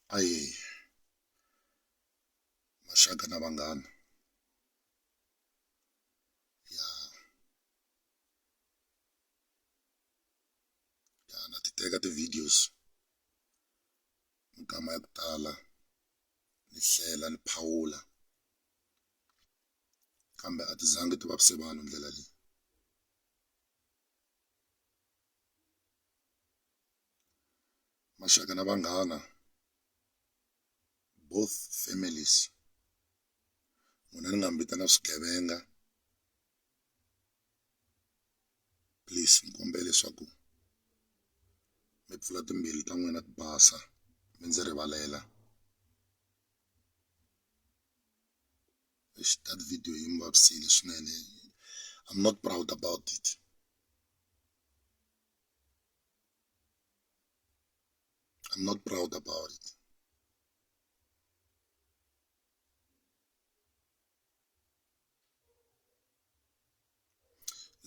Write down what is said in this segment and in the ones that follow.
Ahee maxaka na vanghana ya ya na ti teka ti-videos minkama ya ku tala ni hlela ni phawula kambe a ti zangi ti vavise vanhu ndlela leyi. Maxaka na vanghana both families n'wina ni nga mi vitana swigevenga please ni kombela leswaku mi pfula timbilu ta n'wina ti basa mi ndzi rivalela. Eish that video yi ni vavisile swinene I'm not proud about it. I'm not proud about it.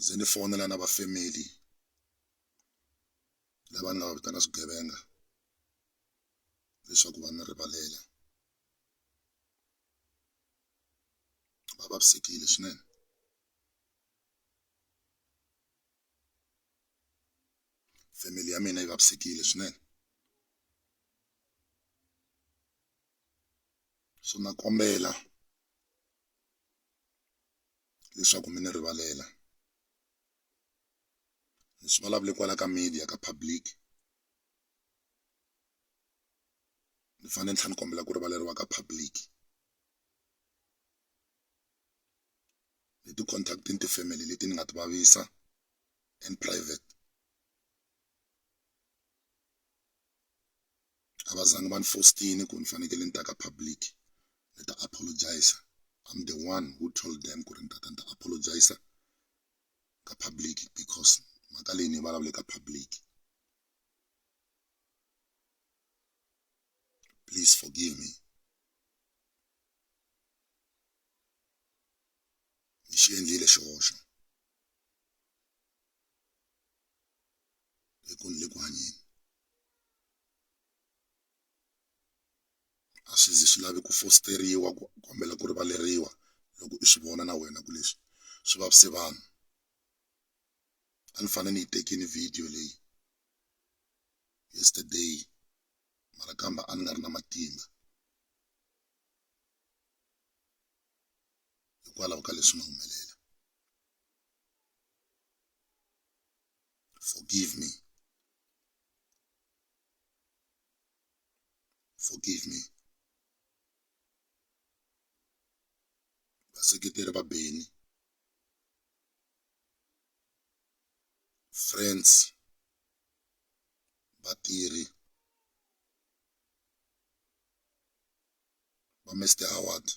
Ze ni fonela na va family lava ni nga va vitana swigevenga leswaku va ni rivalela va vavisekile swinene. Family ya mina yi vavisekile swinene. So na kombela leswaku mi ni rivalela ni swi vulavule kwala ka media ka public ni fanele ni tlhela ni kombela ku rivaleriwa ka public. Ni ti contact-ini ti-family leti ni nga ti vavisa in private a va zanga va ni fositini ku ni fanekele ni ta ka public ni ta apologize I'm the one who told them ku ri ni ta ta ni ta apologize ka public because mhaka leyi ni yi vulavule ka public. Please forgive me. Ni xi endlile xihoxo hi ku ni le ku hanyeni a swi ze swi lavi ku fositeriwa ku kombela ku rivaleriwa loko i swi vona na wena ku leswi swi vavise vanhu a ni fanele ni yi tekile video leyi yesterday mara kambe a ni nga ri na matimba hikwalaho ka leswi nga humelela. Forgive me forgive me vaseketeri va Benny friends vatirhi va Mister Howard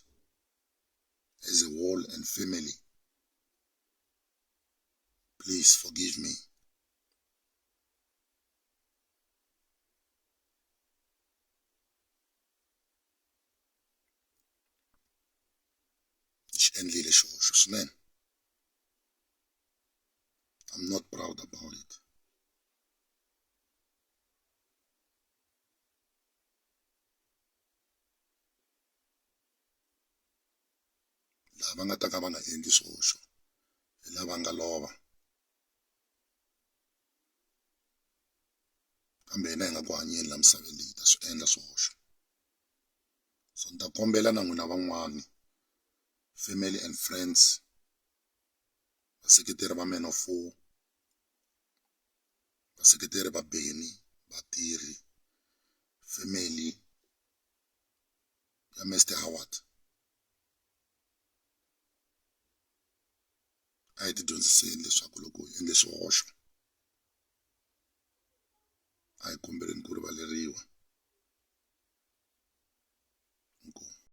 as a whole and family please forgive me. Xi endlile xihoxo swinene I'm not proud about it. Lava nga ta ka va nga endli swihoxo hi lava nga lova kambe hina hi nga ku hanyeni la misaveni leyi ta swi endla swihoxo so ni ta kombela na n'wina van'wani family and friends vaseketeri va Man of Four vaseketeri va Benny vatirhi family ya Mister Howard a hi ti dyondziseni leswaku loko hi endle swihoxo.